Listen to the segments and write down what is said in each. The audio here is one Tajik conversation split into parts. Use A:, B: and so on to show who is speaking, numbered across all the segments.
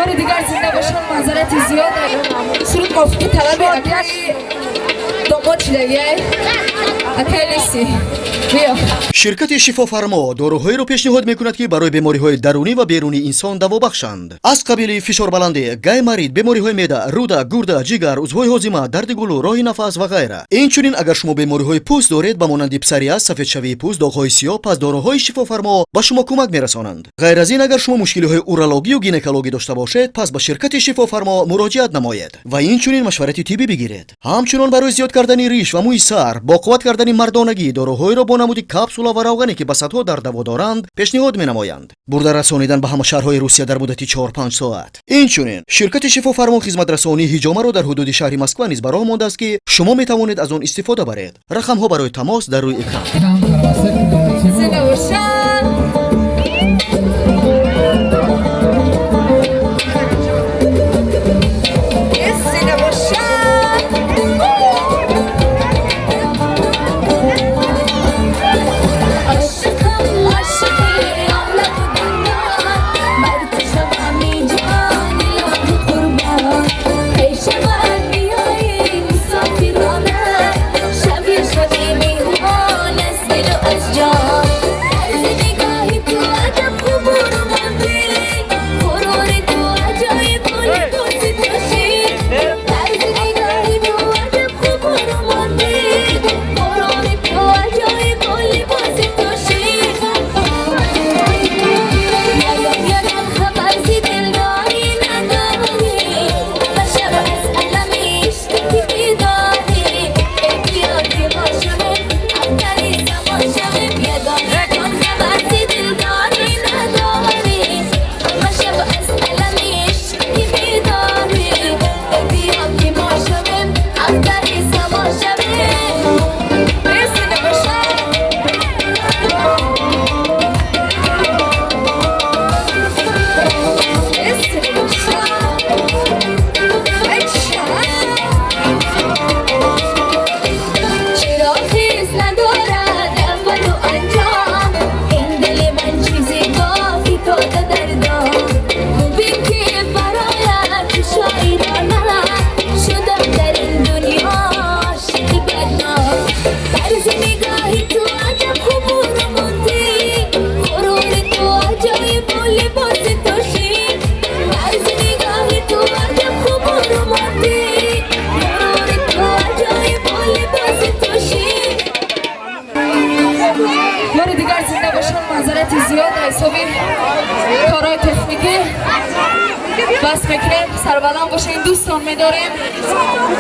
A: Бори дигар зинда бошон, манзарати зиёд. Суруд мувофиқи талаби акаи домод шидагиай, акаи Лиси, биё.
B: Ширкати «Шифофармо» доруҳоеро пешниҳод мекунад, ки барои бемориҳои дарунӣ ва берунии инсон даво бахшанд, аз қабили фишорбаландӣ, гайморит, бемориҳои меъда, рӯда, гурда, ҷигар, узвҳои ҳозима, дарди гулӯ, роҳи нафас ва ғайра. Инчунин, агар шумо бемориҳои пӯст доред, ба монанди псориаз, сафедшавии пӯст, доғҳои сиёҳ, пас доруҳои «Шифофармо» ба шумо кӯмак мерасонанд. Ғайр аз ин, агар шумо мушкилиҳои урологию гинекологӣ дошта бошед, пас ба ширкати «Шифофармо» муроҷиат намоед ва инчунин машварати тиббӣ бигиред. Ҳамчунон барои зиёд кардани риш ва мӯи сар, бо қувват кардани мардонагӣ доруҳоеро бо намуди капсула ва равғане, ки ба садҳо дард даво доранд, пешниҳод менамоянд. Бурда расонидан ба ҳама шаҳрҳои Русия дар муддати 4-5 соат. Инчунин ширкати «Шифофармо» хизматрасонии ҳиҷомаро дар ҳудуди шаҳри Москва низ ба роҳ мондааст, ки шумо метавонед аз он истифода баред. Рақамҳо барои тамос дар рӯи экран.
A: Зинда бошанд. Зинда бошанд.
C: عاشقم، عاشق عالم و دنیا، بر تو شوم ای جان الهی قربان. پیش من میایی مسافرانه، شبی شبی میهمان از دل و از جان. طرز نگاهی تو عجب خوب و رومانتیک، غرور تو عجایب و لباس تو شیک. طرز نگاهی تو عجب خوب و رومانتیک، غرور تو عجایب و لباس تو شیک. یگان یگان خبر ز دلداری نداری، بشر از علم عشق که بیداری. ای بیا که ما شویم اختری سما شویم. یگان یگان خبر ز دلداری نداری، بشر از علم عشق که بیداری. ای بیا که ما شویم اختری سما شویم.
A: Зинда бошанд. Зинда бошанд. Ай,
C: چرا خیز ندارد اول و انجام این دل من، چیزی گافی تو در دام. ببین که برایت چو شاعرانه شدم در این دنیا عاشق بدنام. طرز نگاهی تو عجب خوب و رومانتیک، غرور تو عجایب و لباس تو شیک. طرز نگاهی تو عجب خوب و رومانتیک، غرور تو عجایب و لباس تو شیک.
A: Бори дигар зинда бошон. Манзарати зиёд. Ҳисоби корҳои техникӣ бас мекунем. Сарбаланд бошед, дӯстон медорем.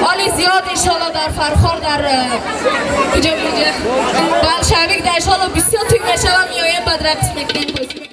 A: Оли зиёд, иншолло, дар Фархор, дар куҷо, куҷо, Болшевик дар, иншолло, бисёр туй мешавам, меоем, баъд рақс мекунем, бозӣ мекунем.